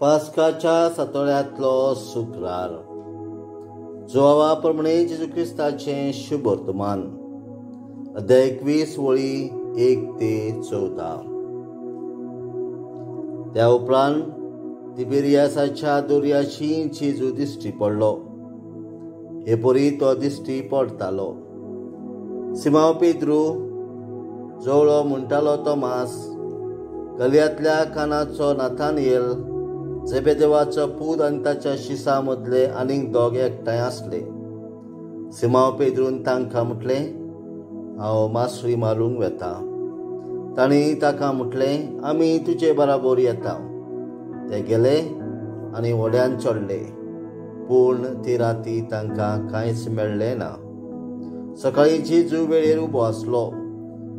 पास्काच्या सातोळ्यांतलो शुक्रार. जुवावा प्रमाणे जेजू क्रिस्ताचें शुभ वर्तमान. अध्याय 21 वळी 1 ते 14. त्या उपरांत तिबेरियासाच्या दर्याशी जेजू दिश्टी पडलो. हे परी तो दिश्टी पडतालो. सिमांव पेद्रू, जवळो म्हणटालो तोमास, गलयांतल्या कानाचो नाथानियल, जेबेदेवाचो पूत आनी ताच्या शिसां मदले आनीक दोग एकठांय आसले. सिमांव पेद्रून तांकां म्हटलें, हांव मासळी मारूंक वेता. तांणी ताका म्हटलें, आमी तुजे बराबर येता. ते गेले आनी व्हड्यान चडले, पूण ती राती तांकां कांयच मेळ्ळें ना. सकाळीं जेजू वेळेर उबो आसलो.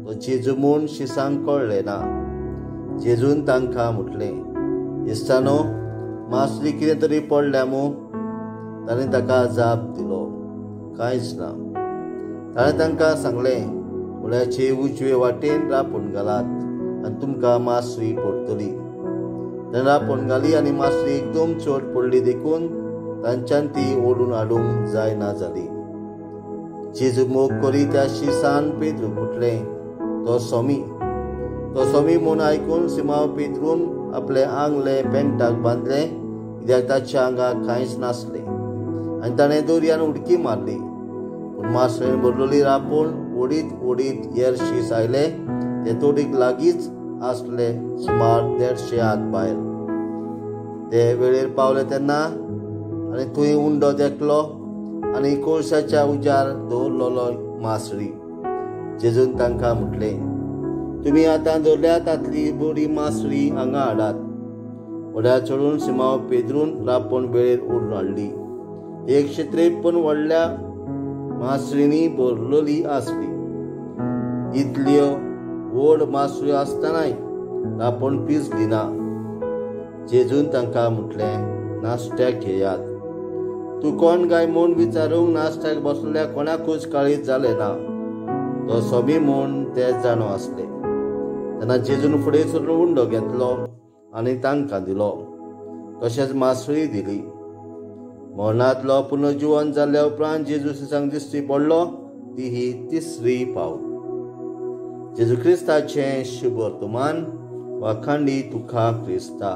तो जेजू म्हूण शिसांक कळ्ळें ना. जेजून तांकां म्हटलें, इश्टानो, मासळी कितें तरी पडल्या मू? ताणें ताका जाप दिलो, कांयच ना. ताणें तांकां सांगलें, व्हड्याचे उजवे वाटेन रांपोण घालात आनी तुमकां मासळी पडटली. ताणें रांपोण घाली आनी मासळी एकदम चड पडली देखून तांच्यान ती ओडून हाडूंक जायना जाली. जेजू मोग करी त्या शिसान पेद्रूक म्हटलें, तो सोमी. तो सोमी म्हूण आयकून सिमांव पेद्रून आपलें आंगलें पेंटाक बांदलें, कित्याक ताच्या आंगाक कांयच नासलें, आनी ताणें दर्यान उडकी मारली. पूण मासळेन भरलेली रांपोण ओडीत ओडीत येर शीस आयले. ते तोडीक लागींच आसले, सुमार 150 हात भायर. ते वेळेर पावले तेन्ना आनी थंय उंडो देखलो आनी कोळशाच्या उजार दवरलेलो मासळी. जेजून तांकां म्हटलें, तुमी आतां दवरल्या तांतली बरी मासळी हांगा हाडात. व्हड्यार चडून सिमांव पेद्रून रांपोण वेळेर ओडून हाडली. 153 व्हडल्या मासळींनी भरलेली आसली. इतल्यो व्हड मासळ्यो आसतनाय रांपोण पिजली ना. जेजून तांकां म्हटलें, नाश्त्याक घेयात. तूं कोण काय म्हूण विचारूंक नाश्त्याक बसलेल्या कोणाकूच काळीज जालें ना. तो सोमी म्हूण ते जाणो आसले. तेन्ना जेजून फुडें सरून उंडो घेतलो आनी तांकां दिलो, तशेंच मासळी दिली. मरणांतलो पुनर्जीवन जाल्ल्या उपरांत जेजू शिसांक दिश्टी पडलो ती ही तिसरी पावट. जेजू क्रिस्ताचें शुभ वर्तमान. वाखांडी तुका क्रिस्ता.